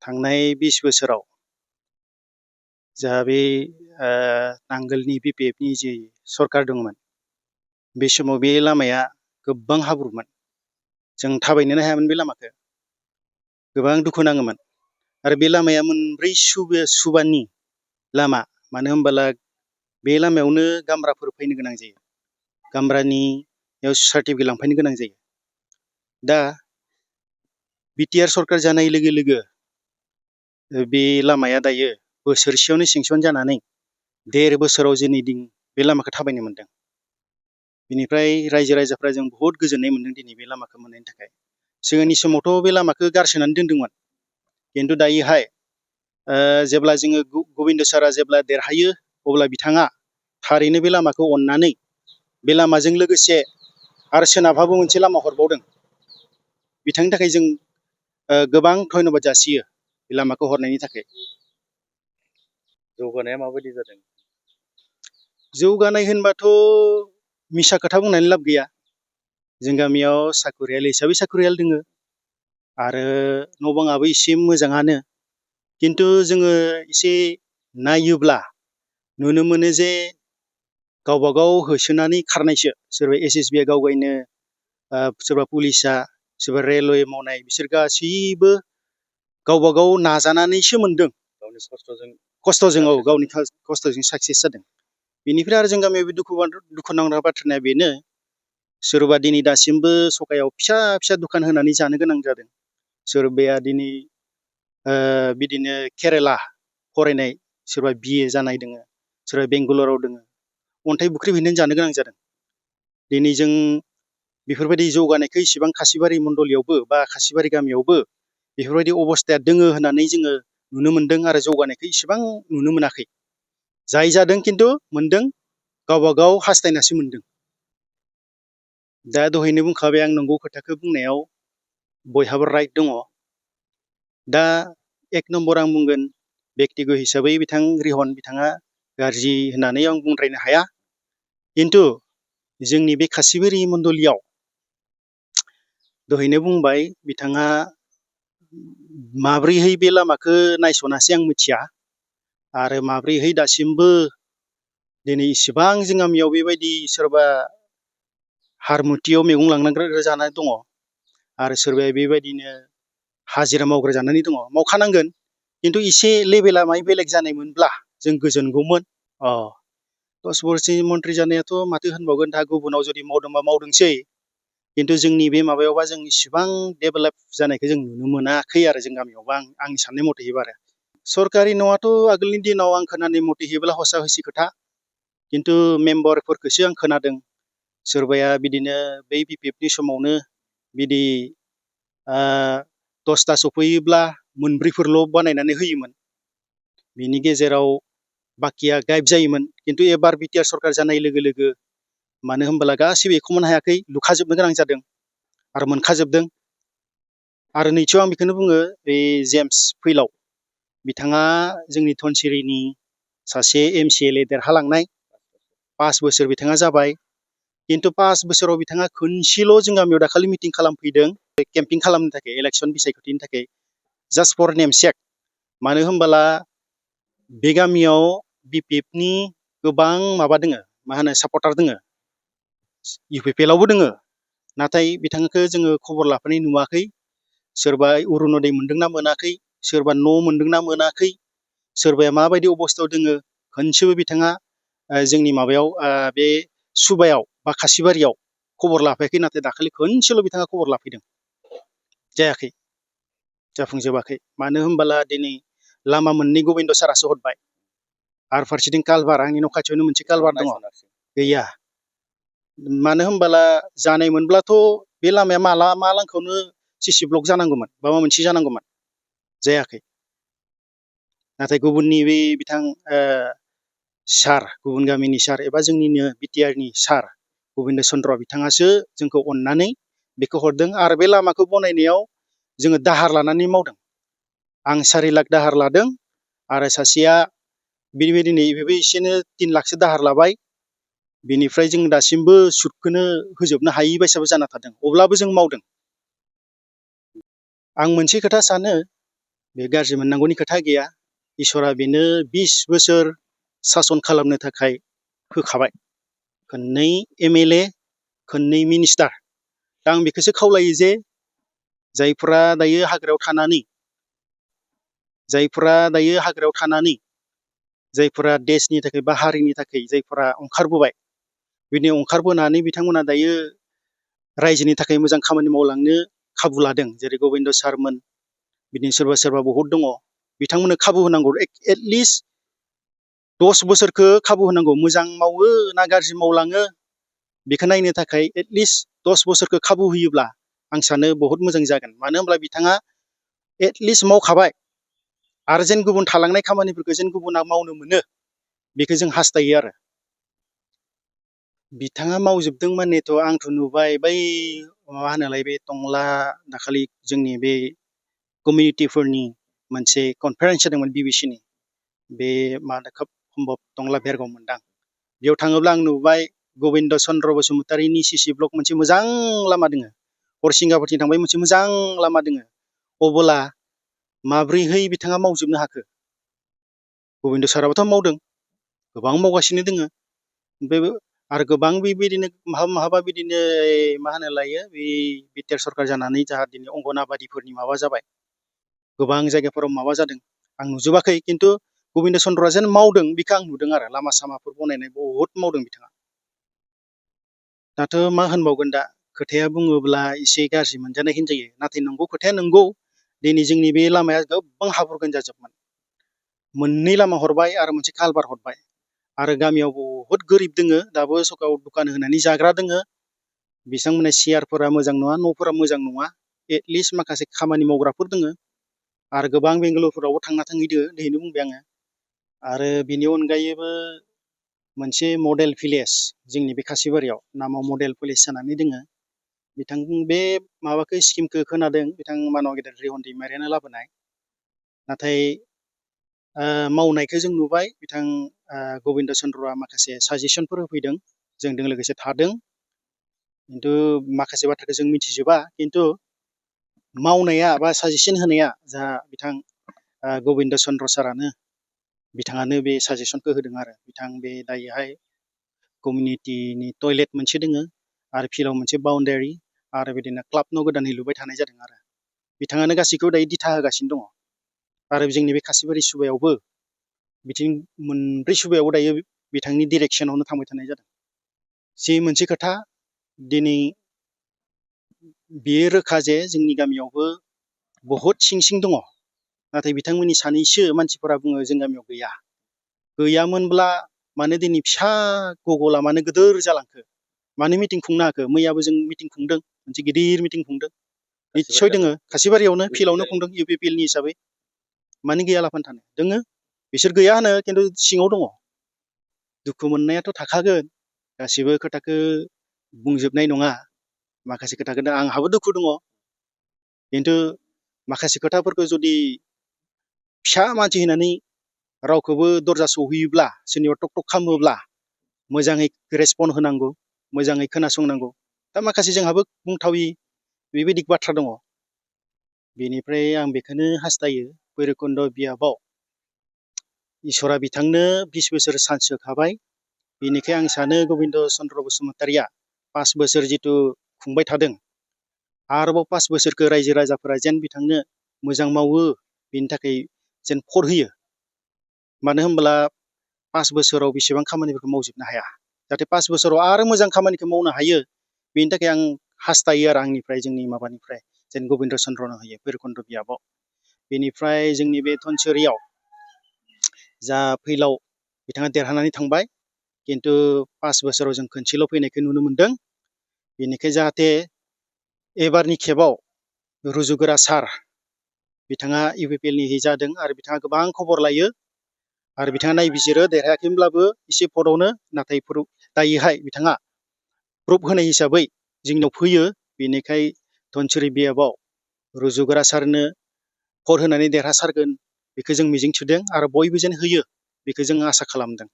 थांनाय 20 बोसोराव जोंहा बे नांगोलनि BPFनि जि सरकार दंमोन बे समाव बे लामाया गोबां हाब्रुमोन। जों थाबायनोनो हायामोन बे लामाखौ। गोबां दुखु नाङोमोन। आरो बे लामाया मोनब्रै सुबानि लामा। मानो होनबोला बे लामायावनो गामब्राफोर फैनो गोनां जायो। गामब्रानियाव सार्टिफिकेट लांफैनो गोनां जायो। दा BTR सरकार जानाय लोगो लोगो बे लामाया दायो बोसोरसेयावनो सेंसन जानानै 1.5 बोसोराव जोंनि बे लामाखौ थाबायनो मोनदों। बेनिफ्राय रायजो राजाफ्रा जों बहुत गोजोननाय मोनदों दिनै बे लामाखौ मोननायनि थाखाय। सिगांनि समावथ' बे लामाखौ गारसोनानै दोनदोंमोन। खिन्थु दायोहाय जेब्ला जोङो गबिन्द सारा जेब्ला देरहायो अब्ला बिथाङा थारैनो बे लामाखौ अननानै बे लामाजों लोगोसे आरो सोनाबहाबो मोनसे लामा हरबावदों। बिथांनि थाखाय जों गोबां धन्यबाद जासियो बे लामाखौ हरनायनि थाखाय। जौगानाया माबायदि जादों? जौगानाय होनबाथ' मिसा खोथा बुंनानै लाब गैया। जों गामियाव साखरियाल हिसाबै साखरियाल दोङो। आरो न' बाङाबो एसे मोजाङानो। खिन्थु जोङो एसे नायोब्ला नुनो मोनो जे गावबा गाव होसोनानै खारनायसो। सोरबा SSBआ गावगायनो, सोरबा पुलिसआ, सोरबा रेलवे मावनाय, बिसोर गासैबो गावबा गाव नाजानानैसो मोनदों। गावनि खस्थ'जों गावनि खस्थ'जों साक्सेस जादों। बेनिफ्राय आरो जों गामियाव दुखु नांथाव बाथ्राया बेनो, सोरबा दिनै दासिमबो सखायाव फिसा फिसा दखान होनानै जानो गोनां जादों। सोरबाया दिनै बिदिनो केरेला फरायनाय, सोरबा BA जानाय दोङो, सोरबा बेंगालराव दोङो, अन्थाइ बुख्रेबहैनानै जानो गोनां जादों। दिनै जों बेफोरबायदि जौगानायखौ इसेबां खासिबारि मण्डलियावबो बा खासिबारि गामियावबो बेफोरबायदि अबस्थाया दोङो होननानै जोङो नुनो मोनदों आरो जौगानायखौ इसेबां नुनो मोनाखै। जाय जादों खिन्थु मोनदों, गावबा गाव हास्थायनासो मोनदों। दा दहायनो बुंखाबाय आं नंगौ खोथाखौ बुंनायाव बयहाबो राइट दङ। दा 1 नम्बर आं बुंगोन बेक्तिगत हिसाबै बिथां रिहन बिथाङा गाज्रि होननानै आं बुंद्रायनो हाया। खिन्थु जोंनि बे खासिबारि मण्डलियाव दहायनो बुंबाय बिथाङा माब्रैहाय बे लामाखौ नायस'नासै आं मिथिया। आरो माब्रैहाय दासिमबो दिनै इसेबां जों गामियाव बेबायदि सोरबा हारमुथियाव मैगं लांनांग्रा जानानै दङ। आरो सोरबाया बेबायदिनो हाजिरा मावग्रा जानानै दङ। मावखानांगोन, खिन्थु एसे लेभेला माय बेलेग जानायमोनब्ला जों गोजोनगौमोन। 10 बोसोरनि मन्थ्रि जानायाथ' माथो होनबावगोन, दा गुबुनाव जुदि मावदोंबा मावदोंसै। खिन्थु जोंनि बे माबायावबा जों इसेबां डेभेलप जानायखौ जों नुनो मोनाखै आरो जों गामियावबा आंनि साननाय मथेबा आरो। सरकारि न'आथ' आगोलनि दिनाव आं खोनानाय मथेब्ला हसा हसि खोथा। खिन्थु मेम्बारफोरखौसो आं खोनादों। सोरबाया बिदिनो बै BPFनि समावनो बिदि 10ता सफैयोब्ला मोनब्रैफोरल' बानायनानै होयोमोन। बिनि गेजेराव बाखिया गायब जायोमोन। खिन्थु एबार BTR सरकार जानाय लोगो लोगो मानो होनबोला गासिबो एख' मोननो हायाखै, लुखाजोबनो गोनां जादों आरो मोनखाजोबदों। आरो नैथियाव आं बेखौनो बुङो, बे जेम्स फैलाव बिथाङा जोंनि धनसिरिनि सासे MCLA देरहालांनाय। 5 बोसोर बिथाङा जाबाय। खिन्थु 5 बोसोराव बिथाङा खनसेल' जों गामियाव दाखालि मिटिं खालामफैदों, केम्पिं खालामनो थाखाय, इलेक्सन बिसायख'थिनि थाखाय, जास्ट फर नेमसेक। मानो होनबोला बे गामियाव BPFनि गोबां माबा दोङो, मा होनो, सापर्टार दोङो। UPPLआवबो दोङो। नाथाय बिथांखौ जोङो खबर लाफानाय नुवाखै। सोरबा अरुनदय मोनदोंना मोनाखै, सोरबा न' मोनदोंना मोनाखै, सोरबाया माबायदि अबस्थायाव दोङो, खनसेबो बिथाङा जोंनि माबायाव बे सुबायाव बा खासिबारियाव खबर लाफायाखै। नाथाय दाखालि खनसेल' बिथाङा खबर लाफैदों। जायाखै, जाफुंजोबाखै। मानो होनबोला दिनै लामा मोननै गबिन्द सारासो हरबाय। आरो फारसेथिं कालभार, आंनि न' खाथियावनो मोनसे कालभार दङ, गैया। मानो होनबोला जानाय मोनब्लाथ' बे लामाया मा लांखावनो CC ब्लक जानांगौमोन, माबा मोनसे जानांगौमोन, जायाखै। नाथाय गुबुननि बे बिथां सार, गुबुन गामिनि सार एबा जोंनिनो BTRनि सार गबिन्द चन्द्र बिथाङासो जोंखौ अननानै बेखौ हरदों। आरो बे लामाखौ बनायनायाव जोङो दाहार लानानै मावदों। आं 4 लाख दाहार लादों आरो सासेया बेबायदिनो बेबो एसेनो 3 लाखसो दाहार लाबाय। बेनिफ्राय जों दासिमबो सुदखौनो होजोबनो हायि बायसाबो जाना थादों। अब्लाबो जों मावदों। आं मोनसे खोथा सानो, बे गाज्रि मोननांगौनि खोथा गैया। इसोरा बेनो 20 बोसोर सासन खालामनो थाखाय होखाबाय। खननै MLA, खननै मिनिस्टार। दा आं बेखौसो खावलायो जे जायफोरा दायो हाग्रायाव थानानै जायफोरा देशनि थाखाय बा हारिनि थाखाय जायफोरा ओंखारबोबाय, बिदिनो ओंखारबोनानै बिथांमोना दायो रायजोनि थाखाय मोजां खामानि मावलांनो खाबु लादों। जेरै गबिन्द सारमोन, बिदिनो सोरबा बहुद दङ। बिथांमोननो खाबु होनांगौ। एटलिस्ट 10 बोसोरखौ खाबु होनांगौ। मोजां मावो ना गाज्रि मावलाङो बेखौ नायनो थाखाय एटलिस्ट 10 बोसोरखौ खाबु होयोब्ला आं सानो बहुत मोजां जागोन। मानो होनब्ला बिथाङा एटलिस्ट मावखाबाय। आरो जेन गुबुन थालांनाय खामानिफोरखौ जेन गुबुना मावनो मोनो बेखौ जों हास्थायो आरो। बिथाङा मावजोबदों मानेथ' आंथ' नुबाय बै मा होनोलाय बे टंला दाखालि जोंनि बे कमिउनिटिफोरनि मोनसे कनफारेन्स जादोंमोन BBC नि। बे मा खोब सम्भब टंला भेरगाव मोनदां। बेयाव थाङोब्ला आं नुबाय गबिन्द चन्द्र बसुमतारीनि CC ब्लक मोनसे मोजां लामा दोङो। हरसिंगाफोरथिं थांबाय मोनसे मोजां लामा दोङो। अबोला माब्रैहै बिथाङा मावजोबनो हाखो? गबिन्द साराबोथ' मावदों, गोबां मावगासिनो दोङो। ओमफ्राय आरो गोबां बेबायदिनो माहाबा बिदिनो मा होनो लायो बे बिटिआर सरकार जानानै जाहा दिनै अंगनाबादिफोरनि माबा जाबाय। गोबां जायगाफोराव माबा जादों आं नुजोबाखै, खिन्थु गबिन्द चन्द्रआ जेन मावदों बेखौ आं नुदों आरो। लामा सामाफोर बनायनाय बहुद मावदों बिथाङा। दाथ' मा होनबावगोन, दा खोथाया बुङोब्ला एसे गाज्रि मोनजानाय होनजायो। नाथाय नंगौ, खोथाया नंगौ। दिनै जोंनि बे लामाया गोबां हाब्रुगोन जाजोबमोन। मोननै लामा हरबाय आरो मोनसे कालभार हरबाय। आरो गामियाव बहुद गोरिब दोङो, दाबो सकाव दखान होनानै जाग्रा दोङो। बिथांमोननि सियारफोरा मोजां नङा, न'फोरा मोजां नङा। एटलिस्ट माखासे खामानि मावग्राफोर दोङो। आरो गोबां बेंगालरफोरावबो थांना थांहैदो, दिनैनो बुंबाय आङो। आरो बिनि अनगायैबो मोनसे मडेल भिलेज जोंनि बे खासिबारियाव, नामाव मडेल भिलेज जानानै दोङो। बिथां बे माबाखौ स्किमखौ खोनादों बिथां मानव गेदेर रिहन दैमारियानो लाबोनाय। नाथाय मावनायखौ जों नुबाय। बिथां गबिन्द चन्द्रआ माखासे साजेसनफोर होफैदों, जोंजों लोगोसे थादों। खिन्थु माखासे बाथ्राखौ जों मिथिजोबा, खिन्थु मावनाया बा साजेसन होनाया जाहा बिथां गबिन्द चन्द्र सारानो, बिथाङानो बे साजेसनखौ होदों आरो। बिथां बे दायोहाय कमिउनिटिनि टयलेट मोनसे दोङो आरो फिल्डआव मोनसे बाउन्डारि आरो बिदिनो क्लाब न' गोदानै लुबाय थानाय जादों आरो। बिथाङानो गासैखौबो दायो दिथा होगासिनो दङ। आरो जोंनि बे खासिबारि सुबायावबो बिथिं मोनब्रै सुबायावबो दायो बिथांनि डिरेक्सनावनो थांबाय थानाय जादों। जे मोनसे खोथा दिनै बेयो रोखा जे जोंनि गामियावबो बहुद सिं दङ। नाथाय बिथांमोननि सानैसो मानसिफोरा बुङो जों गामियाव गैया। गैयामोनब्ला मानो दिनै फिसा गगला मानो गिदिर जालांखो? मानो मिटिं खुंनो हाखो? मैयाबो जों मिटिं खुंदों, मोनसे गिदिर मिटिं खुंदों। निस्सय दोङो, खासिबारियावनो फिल्डआवनो खुंदों UPPLनि हिसाबै। मानो गैया लाफानो थानो? दोङो। बिसोर गैया होनो, खिन्थु सिङाव दङ। दुखु मोननायाथ' थाखागोन। गासिबो खोथाखौ बुंजोबनाय नङा। माखासे खोथाखौ आंहाबो दुखु दङ। खिन्थु माखासे खोथाफोरखौ जुदि फिसा मानसि होननानै रावखौबो दरजा सौहैयोब्ला, सोरनिबा टक टक खालामोब्ला मोजाङै रेसपन्ड होनांगौ, मोजाङै खोनासंनांगौ। दा माखासे जोंहाबो बुंथावि बेबायदि बाथ्रा दङ। बेनिफ्राय आं बेखौनो हास्थायो, भैरबकुन्द बियाबाव इसोरा बिथांनो 20 बोसोर चान्स होखाबाय। बेनिखाय आं सानो गबिन्द चन्द्र बसुमतारीया 5 बोसोर जिथु खुंबाय थादों, आरोबाव 5 बोसोरखौ रायजो राजाफोरा जेन बिथांनो मोजां मावो, बेनि थाखाय जेन भट होयो। मानो होनब्ला 5 बोसोराव बेसेबां खामानिफोरखौ मावजोबनो हाया। जाहाथे 5 बोसोराव आरो मोजां खामानिखौ मावनो हायो, बेनि थाखाय आं हास्थायो आरो आंनिफ्राय, जोंनि माबानिफ्राय जेन गबिन्द चन्द्रनो होयो भैरबकुन्द बियाबाव। बेनिफ्राय जोंनि बे धनसिरियाव जा फैलाव बिथाङा देरहानानै थांबाय, खिन्थु 5 बोसोराव जों खनसेल' फैनायखौ नुनो मोनदों। बेनिखाय जाहाथे एबारनि खेबाव रुजुगोरा सार बिथाङा UPPLनि जादों आरो बिथाङा गोबां खबर लायो आरो बिथाङा नायबिजिरो, देरहायाखैमोनब्लाबो एसे भटआवनो। नाथाय दायोहाय बिथाङा प्रुफ होनाय हिसाबै जोंनाव फैयो। बेनिखाय धनसिरि बियाबाव रुजुगोरा सारनो भट होनानै देरहासारगोन बेखौ जों मिजिं थिदों आरो बयबो जेन होयो बेखौ जों आसा खालामदों।